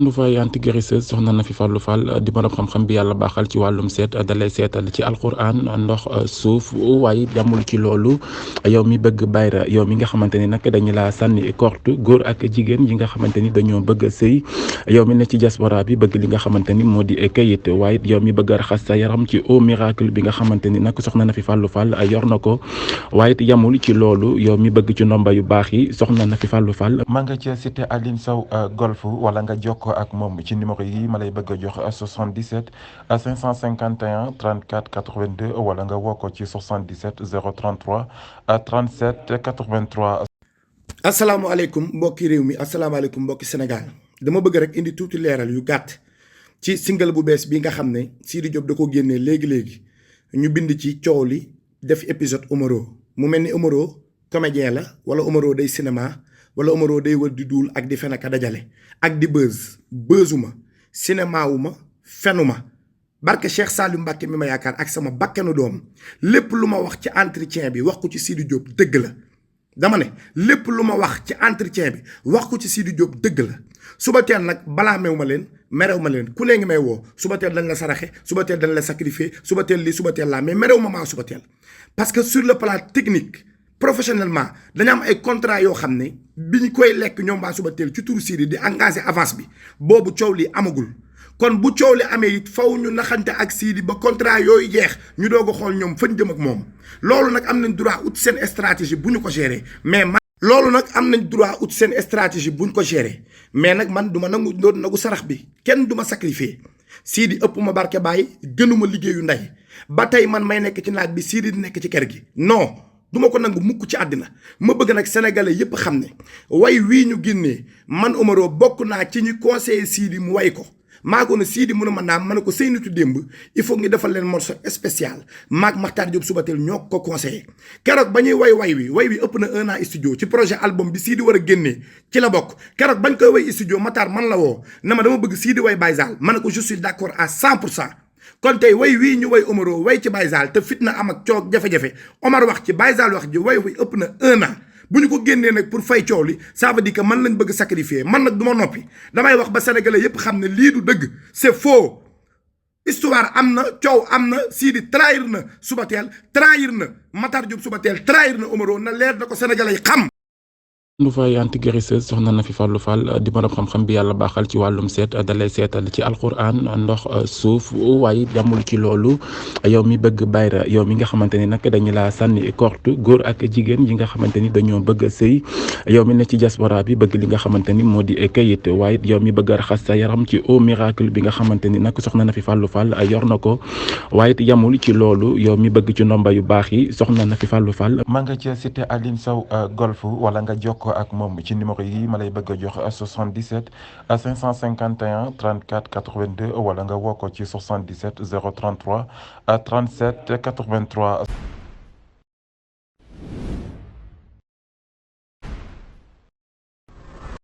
lu fay anti-guérisseuse soxna Nafi Fallou Fall di borom xam-xam bi yàlla baaxal ci wàllum seet dalay seetal ci alquran ndox suuf waaye yamul ci loolu yow mi bëgg bayra yow mi nga xamante ni nag dañu laa sànni korte góor ak jigéen yi nga xamante ni dañoo bëgg a sëy yow mi ne ci diaspora bi bëgg li nga xamante ni moo di kayit waaye yow mi bëgg a raxas sa yaram ci eau miracle bi nga xamante ni nag soxna Nafi Fallou Fall yor na ko waaye yamul ci loolu yow mi bëgg ci ndomba yu baax yi soxna Nafi Fallou Fall ma nga ci cité Aline Sow golf wala nga jokko ak moom ci numéro yi ma lay bëgg a jox 77 551 34 82 wala nga woo ko ci 77 033 37 83. asalaamaaleykum mbokki réew mi asalaamaaleykum mbokki Sénégal dama bëgg rek indi tuuti leeral yu gàtt ci single bu bees bi nga xam ne Sidy Diop da ko génnee léegi ñu bind ci coow li def épisode Omaro mu mel ni Omaro comédien la wala Omaro day cinéma wala Omaro day wër di duul ak di fen ak a dajale ak di bëzuma cinéma wu ma fenuma barke Cheikh Saliou Mbacké mi ma yaakaar ak sama bakkanu doom lépp lu ma wax ci entretien bi wax ko ci Sidy Diop dëgg la dama ne lépp lu ma wax ci entretien bi wax ko ci Sidy Diop dëgg la suba teel nag balaa meew ma leen merew ma leen ku ne ngi may woo suba teel dañ la saraxe suba teel dañ la sacrifier suba teel lii suba teel laa mais merew ma maa suba teel parce que sur le plan technique professionnellement dañu am ay contrat yoo xam ne bi ñu koy lekk ñoom baa suba teel ci turu Sidy di engagé avance bi boobu coow li amagul kon bu coow li amee it faw ñu naxante ak Sidy ba contrat yooyu jeex ñu doog a xool ñoom fañ jëm ak moom loolu nag am nañ droit ut seen stratégie bu ñu ko gérer loolu nag am nañ droit ut seen stratégie bu ñu ko gérer mais nag man du ma nagu sarax bi kenn du ma sacrifier Sidy ëpp ma barke bàyyi gënuma liggéeyu ndey ba tey man may nekk ci naaj bi Sidy di nekk ci kër gi non duma ko nangu mukk ci àddina ma bëgg nag sénégalais yépp xam ne way wii ñu génnee man Omaro bokk naa ci ñu conseiller Sidy mu way ko maa ko ne Sidy mënu ma naam ma ne ko sëy nitu démb il faut ngi defal leen morceau spécial maag Makhtar Diop Subatel ñoo ko conseillé keroog ba ñuy way wi ëpp na 1 an studio ci projet album bi Sidy war a génnee ci la bokk keroog bañ koy way studio Makhtar man la woo na ma dama bëgg Sidy way Baye Zal ma ne ko je suis d'accord à 100%. kon tey way wii ñu way Omaro way ci Baye Zal te fitna am ak coow jafe-jafe Omar wax ci Baye Zal wax ji way ëpp na 1 an bu ñu ko génnee nag pour fay coow li ça veut dire que man lañ bëgg sacrifier man nag du ma noppi damay wax ba sénégalais yépp xam ne lii du dëgg c'est faux histoire am na coow am na Sidy trahir na Subatel trahir na Makhtar Diop Subatel trahir na Omaro na leer na ko sénégalais yi xam. lu fay anti-guérisseuse soxna Nafi Fallou Fall di borom xam-xam bi yàlla baaxal ci wàllum seet dalay seetal ci alquran ndox suuf waaye yamul ci loolu yow mi bëgg bayra yow mi nga xamante ni nag dañu laa sànni korte góor ak jigéen yi nga xamante ni dañoo bëgg a sëy yow mi ne ci diaspora bi bëgg li nga xamante ni moo di kayit waaye yow mi bëgg a raxas sa yaram ci eau miracle bi nga xamante ni nag soxna Nafi Fallou Fall yor na ko waaye yamul ci loolu yow mi bëgg ci ndomba yu baax yi soxna Nafi Fallou Fall ma nga ci cité Aline Sow golf wala nga jokko ak moom ci numéro yi ma lay bëgg a jox 77 551 34 82 wala nga woo ko ci 77 033 37 83.